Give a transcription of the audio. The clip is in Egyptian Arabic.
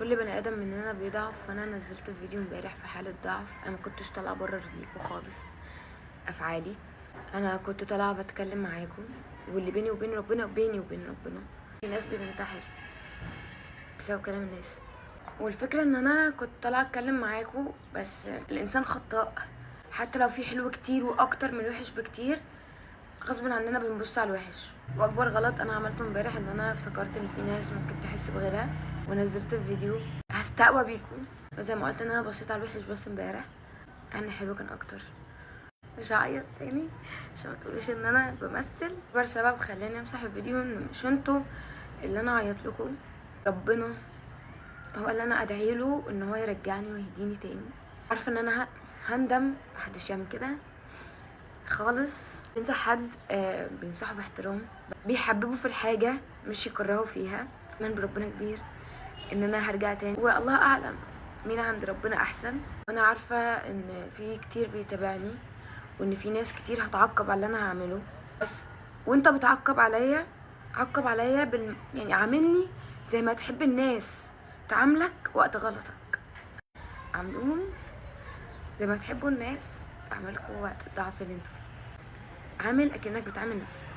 كل بني ادم مننا بيضعف، وانا نزلت فيديو امبارح في حاله ضعف. انا ما كنتش طالعه ابرر ليكوا خالص افعالي، انا كنت طالعه بتكلم معاكم، واللي بيني وبين ربنا بيني وبين ربنا. في ناس بتنتحر بسبب كلام الناس، والفكرة ان انا كنت طالعه اتكلم معاكم، بس الانسان خطاء، حتى لو في حلو كتير واكتر من وحش بكتير، غصب عننا بنبص على الوحش. واكبر غلط انا عملته امبارح ان انا افتكرت ان في ناس ممكن تحس بغيرها، ونزلت فيديو هستقوى بيكم. وزي ما قلت ان انا بصيت على الوحش بس امبارح، انا حلو كان اكتر. مش هعيط تاني عشان ما تقوليش ان انا بمثل. اكبر سبب خلاني امسح الفيديو ان مش انتوا اللي انا اعيط لكم، ربنا هو اللي انا ادعي له ان هو يرجعني ويهديني تاني. عارفه ان انا هندم، محدش يعمل كده خالص. بينصح حد، بينصحه باحترام، بيحببه في الحاجة مش يكرهه فيها. من بربنا كبير ان انا هرجع تاني، والله اعلم مين عند ربنا احسن. انا عارفه ان في كتير بيتابعني، وان في ناس كتير هتعقب على اللي انا هعمله، بس وانت بتعقب عليا عقب عليا يعني عاملني زي ما تحب الناس تعاملك وقت غلطك. عاملوهم زي ما تحبوا الناس تعاملكوا وقت الضعف اللي انتوا فيه. عامل اكنك بتعامل نفسك.